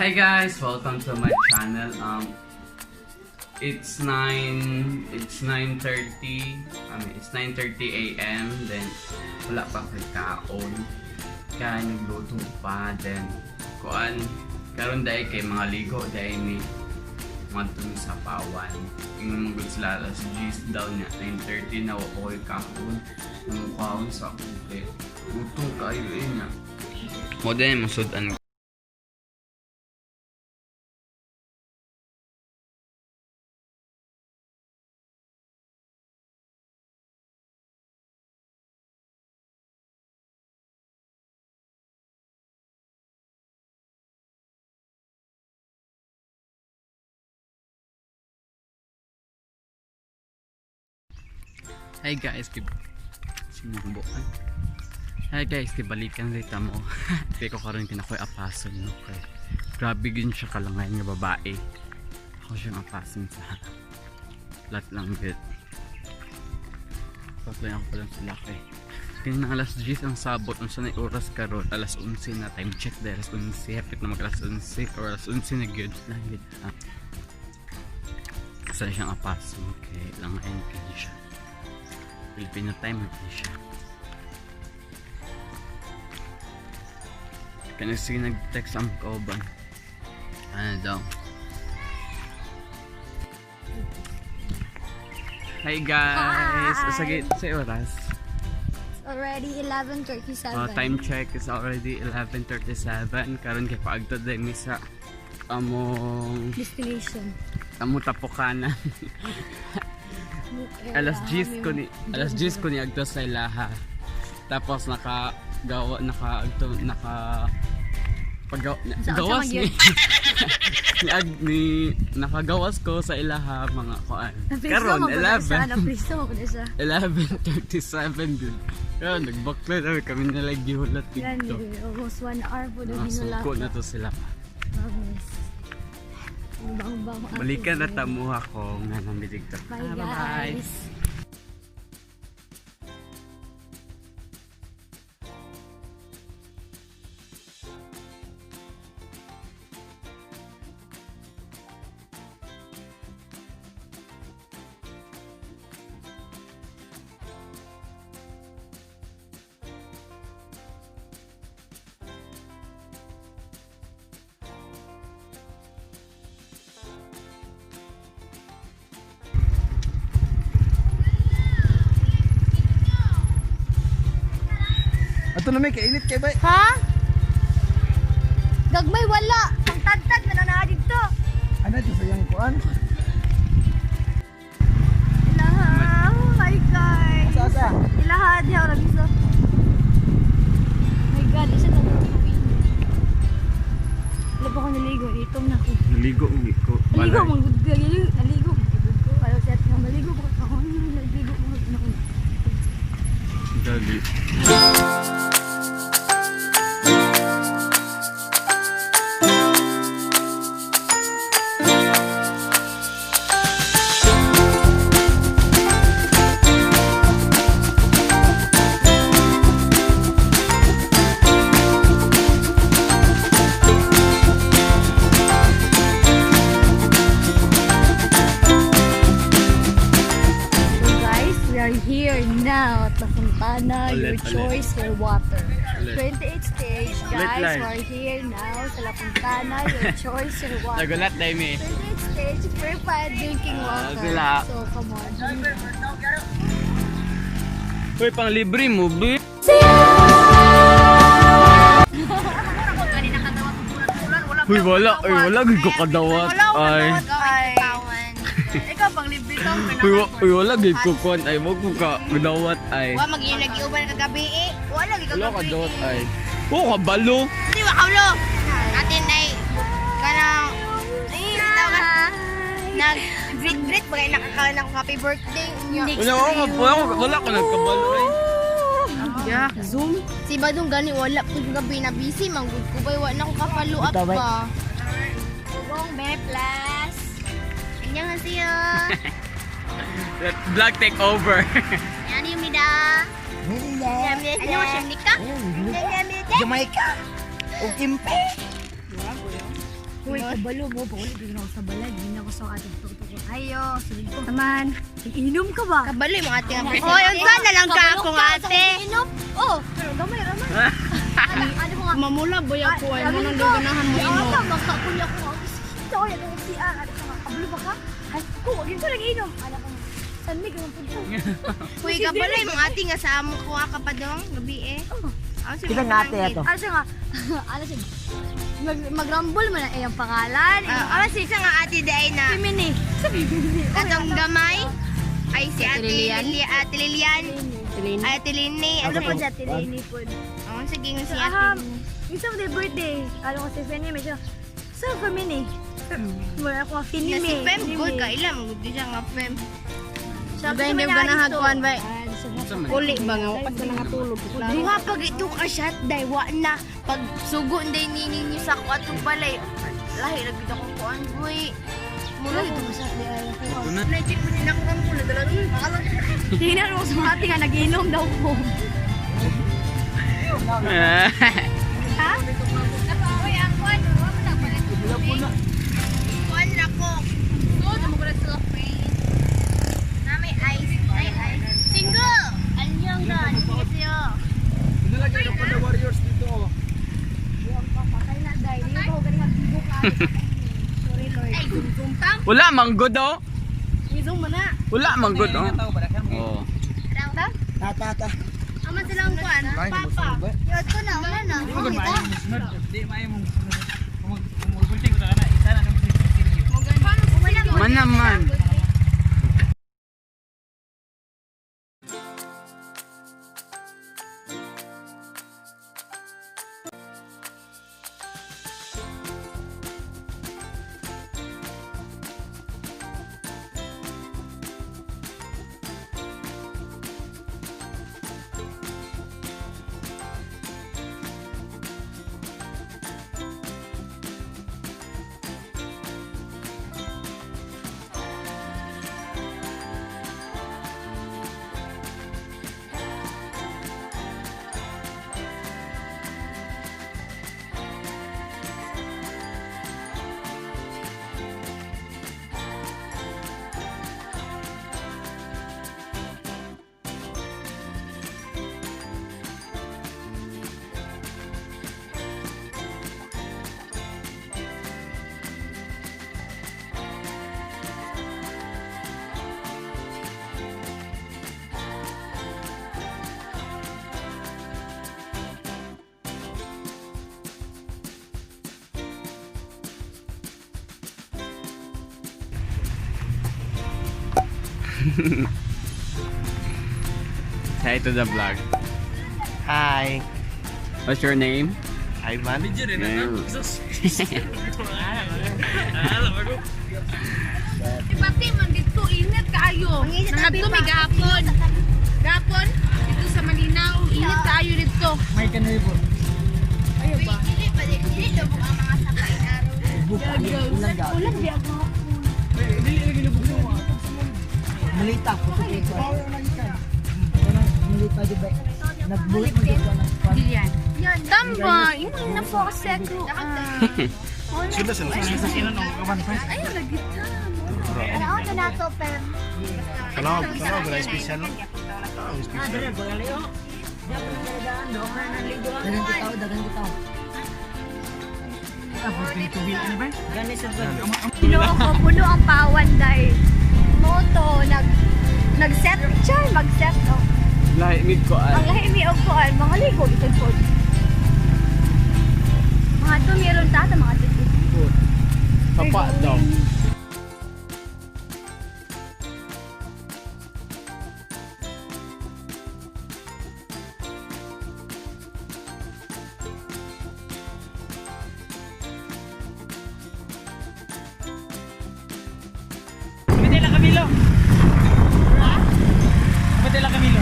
Hi guys, welcome to my channel. It's 9:30. I mean, it's 9:30 a.m. Then wala pa ko'y kaon. Kaya nagluto pa, then kuan karon dahil kay mga ligo dahil ni ngadto mi sa Pawan. Ingon man gud sila alas 10 daw niya. 9:30 na, wa pa ko'y kaon. Nang sa ako kay gutom kayo eh niya. Mo din masud-an. Hi guys, kib Sinubo. Hi guys, kibalikan rin mo. Kaya ko karon kinakoy apason, no, kay grabe gin siya kalangay nga babae. Ako siyang apason sa lot lang gid. Patlayan ako pa lang sila kay kaya alas 10 ang sabot, unsa na oras karon? Alas 11 na. Time check dahil alas 11, hapit na mag alas 11 or alas 11 na gyud lang gid. Ah. Sa siyang apason kay langayin kay siya. Filipino time na siya. Kaya sige, nag-text ang kauban. Ano daw? Hi guys! Hi! Sige, sa oras? It's already 11:37. Time check is already 11:37. Karon kay paagtod din mi sa among Destination. Among tapukanan. Alas 10 ko ni agto sa ilaha. Tapos naka gawa naka agto naka pag gawas ni ni, ag, ni nakagawas ko sa ilaha mga kuan. Karon 11 Napriso mo na siya. 11:37 gud. Karon nagbaklay na kami nila gihulat Yan, dito. eh, almost 1 hour po na Mga hinulak. suko na to sila. Promise. Ang bang-bang. Balikan na tamuha ko nga nami dito. Bye, Ah, bye-bye. guys. Ato na may kainit kay bay. Ha? Gagmay wala. Pangtagtag na na dito. Ano ito sa iyang kuan? Ilaha. Oh my God. Asa asa? Ilaha diha ora biso. My God, isa na to. Wala pa ko naligo, itom na ko. Naligo ni ko. Naligo man gud ko, naligo man gud ko. Ayaw siya nga maligo ko ako. Naligo man gud ako. Dali. So guys, we are here now at La Fontana, your Ulit, ulit. choice for water. Ulit. 28 stage, Ulit guys, lang. we are here now sa La Fontana, your choice for water. Nagulat dahil mi. 28 stage, purified drinking Ah, water. sila. So come on. Uy, pang libre mo, be. Uy, wala. Uy, wala. Gud ko kadawat. Ay. Ay. Ikaw pang libre to. Uy, wala. Gud ko kuan. Ay, wag ko ka kadawat. Ay. Wa mag nagiuban kagabi eh. Wala lagi Wala kagabi. kadawat. Ay. Oh, kabalo. Di ba kaulo? Atin ay kanang eh tawag nag greet greet bagay nakakain ako happy birthday niya. Wala ko, wala ko nagkabalo. Ay. Yeah, Zoom. Si Badong gani wala po yung gabi na busy man gud ko bay wa na ko ka-follow up pa. Bong be plus. Annyeonghaseyo. Let vlog take over. Annyeonghaseyo. Annyeonghaseyo. Jamaica. O impe. Uy, kabalo mo, paulit din ako sa balay, hindi na ako sa ating tuktok. Ayo, sabi ko. Taman, inom ka ba? Kabalo yung mga ate nga. Hoy, unsa na lang ka akong ate. Inom? Oh, pero gamay raman. Ano ko nga? Mamula boy ako ay mo nang ko, ganahan mo Imo. inom. Ata makakunya ko ako. Sito ko yan ang CR. Ano ka nga? Kabalo ba ka? Ay, ko, wag ko lang inom. Ano ko nga? San mig ang punto. Uy, kabalo yung mga ate nga sa amo ko ka pa dong gabi eh. Oh. Kita nga ate ato. Ano siya nga? Ano siya? Mag-rumble man ang iyang pangalan. Ah, uh, si isa nga ate di ay na Femini. Sa Femini. katong gamay ay si Ate Lilian, Ate Lilian, ay Ate Lini, Ano po siya? Tilini po. Oh, sige nga si So, Ate. Minsan mo birthday. Ano ko si Femi, medyo, so, Femini. Wala ako, Finime. Na si Fem good ka ilam gud siya nga Fem. Sabi Hindi ko ganahan ba. Unsa man? Uli ba nga wapas na nangatulog. Duha pag ito ka shot day wa na pag sugo nday ni ninyo sa ako atong balay. Lahi ra gid akong kuan boy. Mura ito Ito sa Ito na. na check mo nila ko kang kulo dala nun. Tingnan mo sa mga ate nga, nag-inom daw ko. Ha? Uy, ang kuan, wa man na palit. Kuan ra ko. So, mo ko sa face. Na may ice, ay ice. Single. Anyang ga, siyo. Nilagay ko the Warriors dito. Oh. Patay na, dahil. Hindi ko galing ang bibo ka. Sorry, Lord. Ay, gumgumtang. Wala man good oh. Gizong man na. Wala man good oh. Oh. Ta ta ta. Aman silang kuan, papa. Yot ko na, wala na. Man naman. Say to the vlog. Hi. What's your name? Ivan. Pati man dito init kaayo. Nangadto mi gahapon. Gahapon dito sa Malinaw, init kaayo dito. May kanoy po. Dili pa dili lubog ang mga sakay araw. Ulang ga. Ulang di ako. Malita po to dito. Malita di ba? Nagbuhi mo dito ng kuan. Tamba, imo na po kasi ako. Ay, nagita. Ano ako na to, Pem? Kanaw, kanaw, wala special no? Dagan tao, dagan tao. Ginoo ko, puno ang pawan dahil. Moto, nag-set, char, mag-set, oh. Lahi mig ko Ang lahi mi og kuan, mga ligo itong pod. Mga to meron ta mga to. Papa daw. Medela Camilo. Medela Camilo.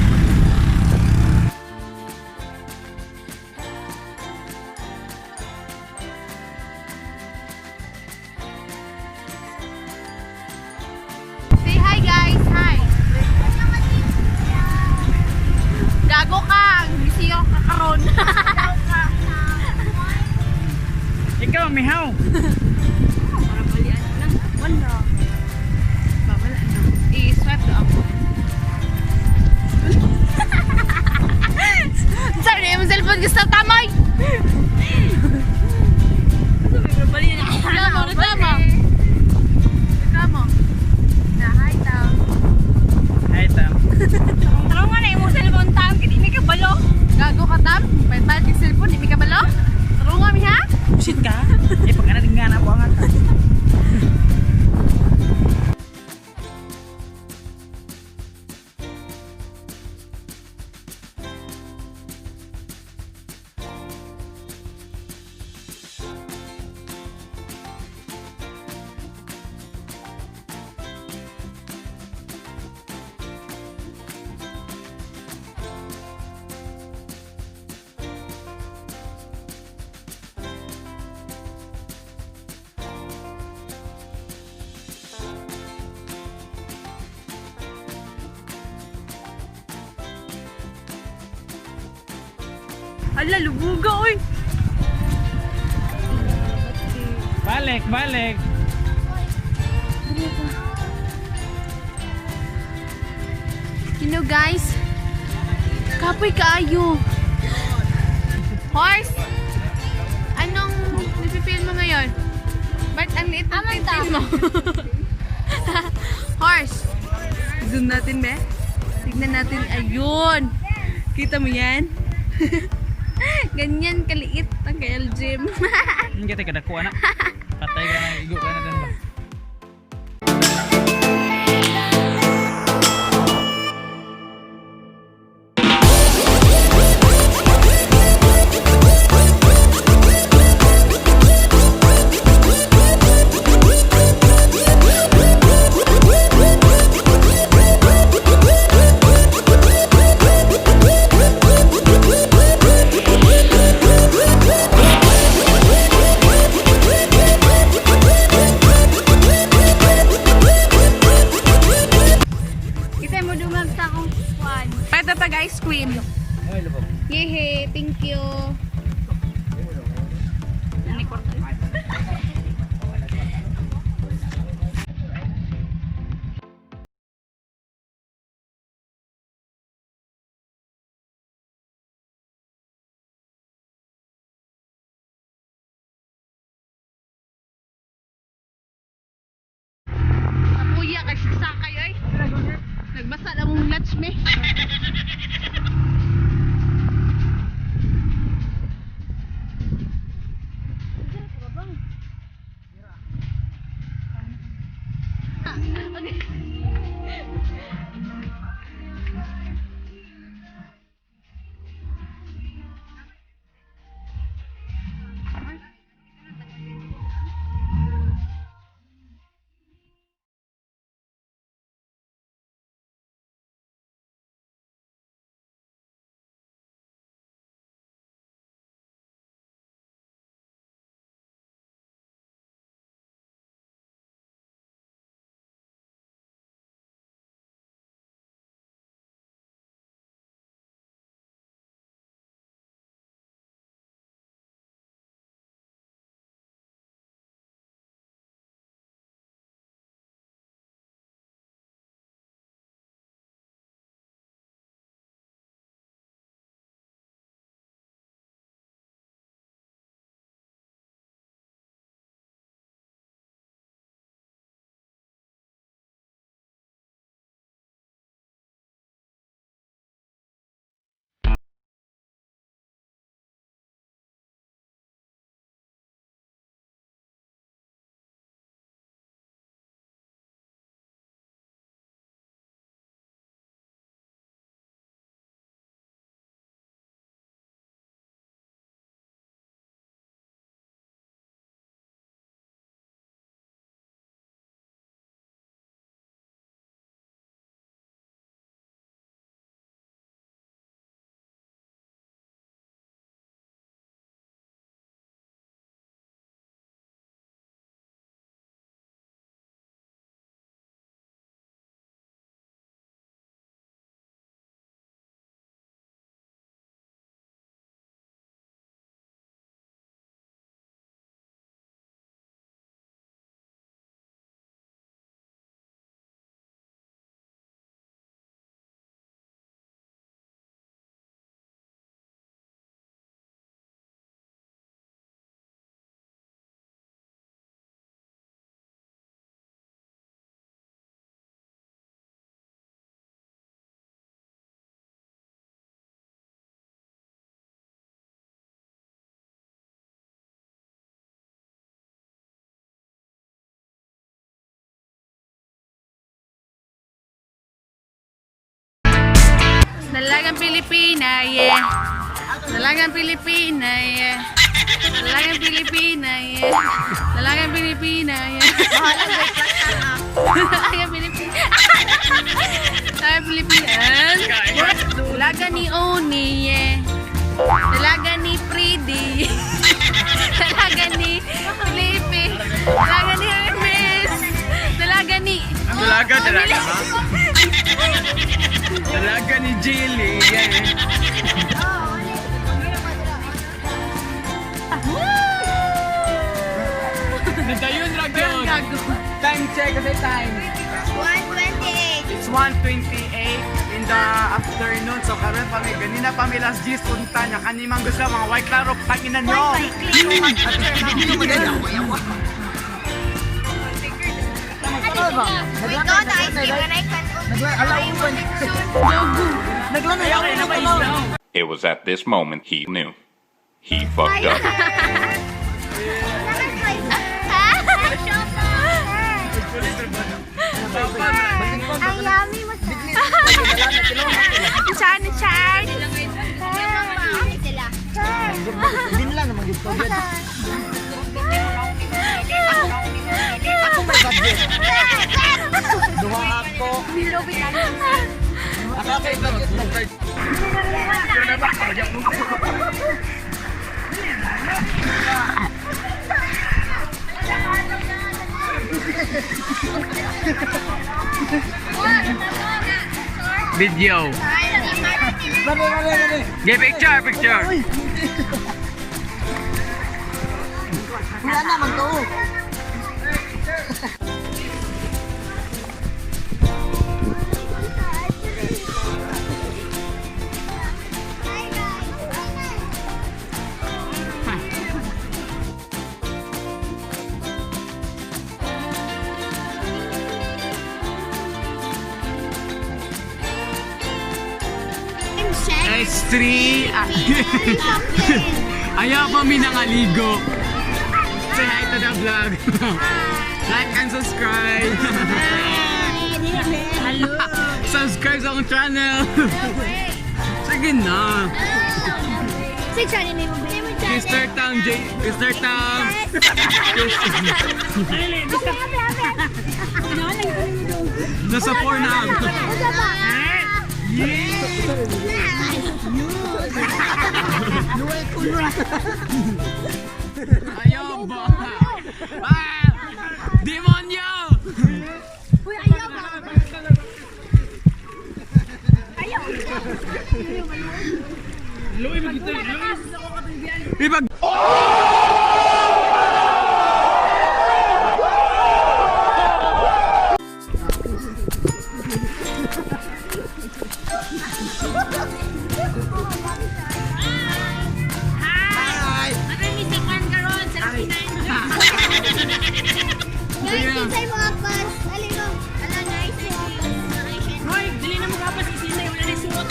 Say hi guys, hi. Gago ka, gisiyo ka karon. Ikaw, mihaw. Ala, lubuga, oy. Balik, balik. You know guys, kapoy kaayo. Horse, anong napipil mo ngayon? Ba't ang liit ng tintin mo? Horse, zoom natin be. Tignan natin, ayun. Kita mo yan? Ganyan kaliit ang KL Gym. Hindi ka kadakuha na. Patay ka na, igo ka na dun ba? Kita mo dumag sa akong kwan. Pwede pag ice cream. Ay, lubog. Yehe, thank you. Kapuya kay sa kayo ay. Nagbasa na mong lunch me. Dalagang Pilipina, yeah. Dalagang Pilipina, yeah. Dalagang Pilipina, yeah. Dalagang Pilipina, yeah. Dalagang Pilipina. Dalagang Pilipina. Dalaga ni Oni, yeah. Dalaga ni Pridi. Dalaga ni Felipe. Dalaga ni Hermes. Dalaga ni... Dalaga, dalaga ha? Dalaga ni Jilly. Yeah. check kasi time. 1:28. It's 1:28 in the afternoon. So karon pa mi ganina pa mi last 10 unta nya kanimang gusto mga white klaro tanginan nyo. We got the ice cream and I can Naglanay ako na ba? It was at this moment he knew. He fucked up. Ang yummy mo sa. Chan, chan. Binla naman gyud ko. Ako may budget. Duha ako. Ako may budget. Video. Mami, mami, mami. Get picture, picture. Wala na man to. It's 3. Ayaw pa mi nangaligo. Say hi to the vlog. Like and subscribe. Hello. Subscribe sa akong channel. Sige na. Say channel name mo. Mr. Tam J. Mr. Tam. Nasa 4 na ako. Ayaw ba? Ah! Demonyo! Ibag Guys, kinsay mga pas. Alin mo? Ala, nice mga pas. Hoy, dili na mo kapas isinay. Wala na suot.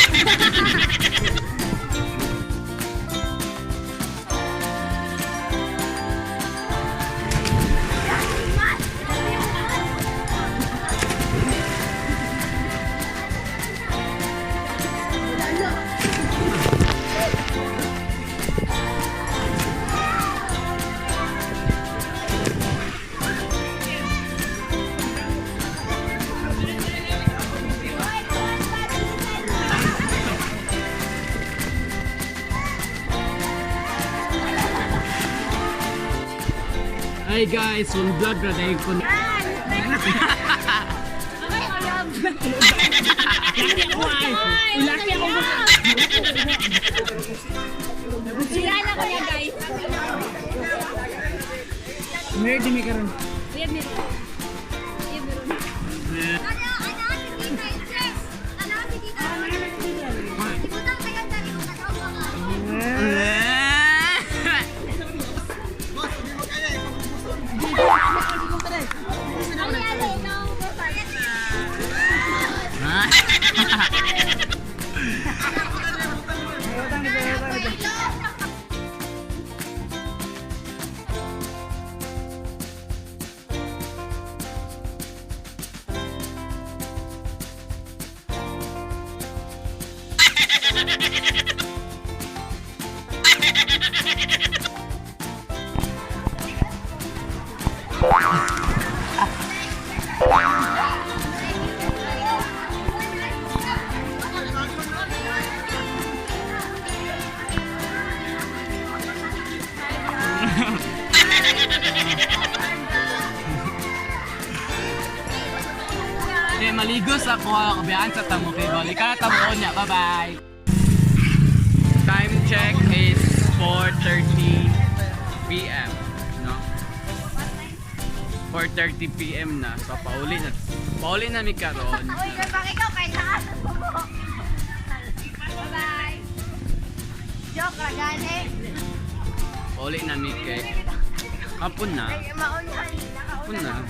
Hi guys, one vlog na dahil ko na. Sira na ko niya, guys. Meron di may karon. Ayan, meron. Ayan, meron. Ano, ano, si Tita Jess? Ano, si Tita? Ibutang tayo dali kung kasama ka. Ali, ali, no. Eh, maligo sa kuha, kabiyaan sa tamo kay Balik ka na tamo niya. Bye-bye. Time check is 4:30 p.m. No? 4:30 PM na. So pauli na. Pauli na mi karon. Uy, kapag ikaw, kailangan mo. Bye-bye. Joke ra gani. Pauli na mi kay hapon na. Ay, maunhan. Hapon na.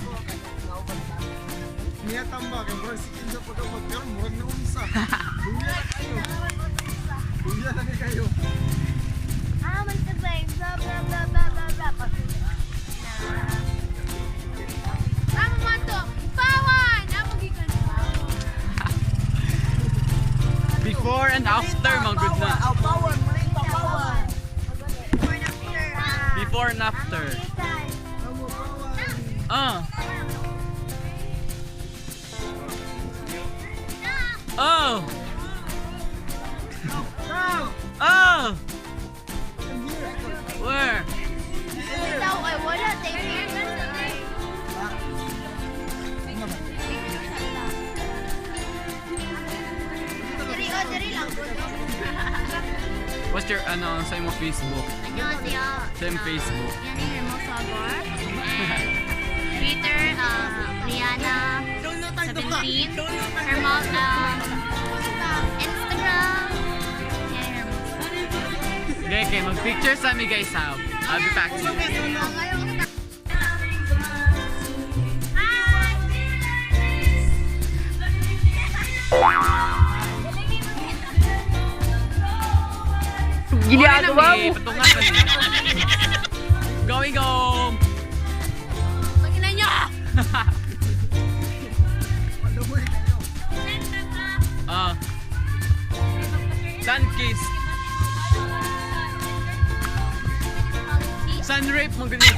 Niya tamba kay murag si Kinsa pagkamot pero murag na unsa. Duya na kayo. Duya na kayo. Ah, man sabay. Blah, blah, blah, blah, blah, blah. Amo man to. Pawan! Amo gikan. Before and after, man good na. Aw, power, muli pa power. Before and after. Ah. Before and after. Ah. Oh. Oh. Where? Ikaw ay wala. Thank you. Diri, oh, diri lang. What's your ano sa imo Facebook? Annyeonghaseyo. Same Facebook. Yani Hermosa Agor. And Twitter, Liana 17. Hermosa, Instagram, Yani Hermosa. Okay, okay, mag-picture sa mi guys ha. I'll be back soon. Ginagawa mo. Patungan pa niyo. Going home. Tangina nyo! Ah. Sun kiss. Sun rape mo ganun.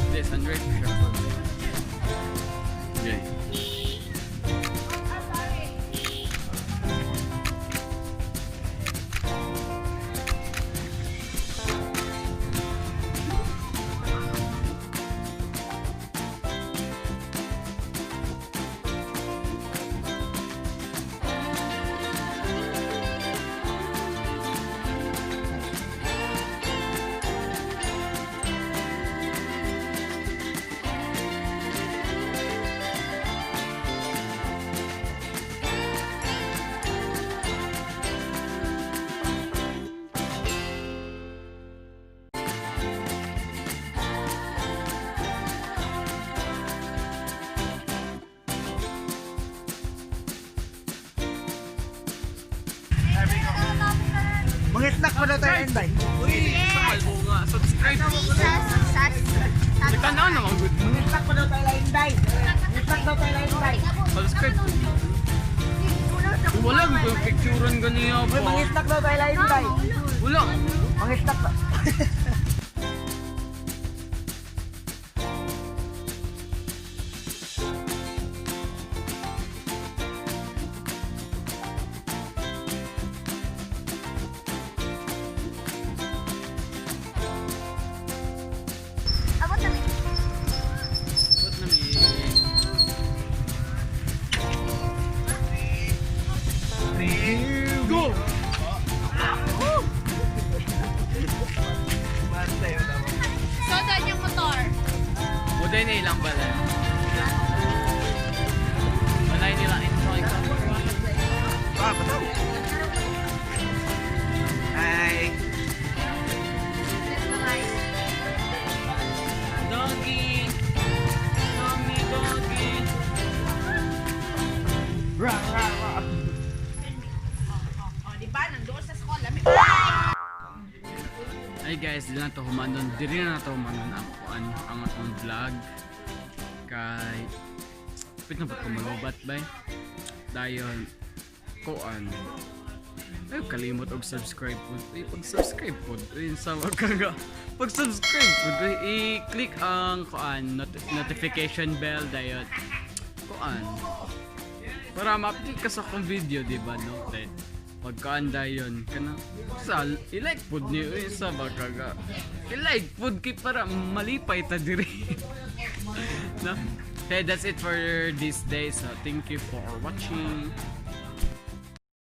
Hindi, sun rape siya. Okay. Mangitlak pa na tayo, Enday. Uy, sa nga. Subscribe. Nagtanaw naman good. Mangitlak pa daw tayo, Enday. Mangitlak daw tayo, Enday. Subscribe. Wala, may picturean ganiya Uy, pa. mangitlak daw tayo, Enday. Wala. Mangitlak pa. Abot na mi. Ba't na may... Go! Soda yung motor. Muday na ilang balay. Walay nila ito. Ah, bataw. Hi. Doggy! Mommy, doggy! Rah, rah, rah! O, di ba? Nandoon sa school. Lami. Ay guys, di na to humanon. Diri na to humanon ang kuan ang atong vlog kay pit na ko malubat bay. Dayon kuan. Ay kalimot og subscribe po. Ay pag-subscribe po. Ay sa kaga. Pag-subscribe po, ay, i-click ang kuan notification bell dayon. Kuan. Para ma-update ka sa akong video, di ba no? Then, pagkaan dayon kana sa i-like pod niyo eh, sa bakaga. I-like pod kay para malipay ta diri. No? Okay, that's it for this day. So, thank you for watching.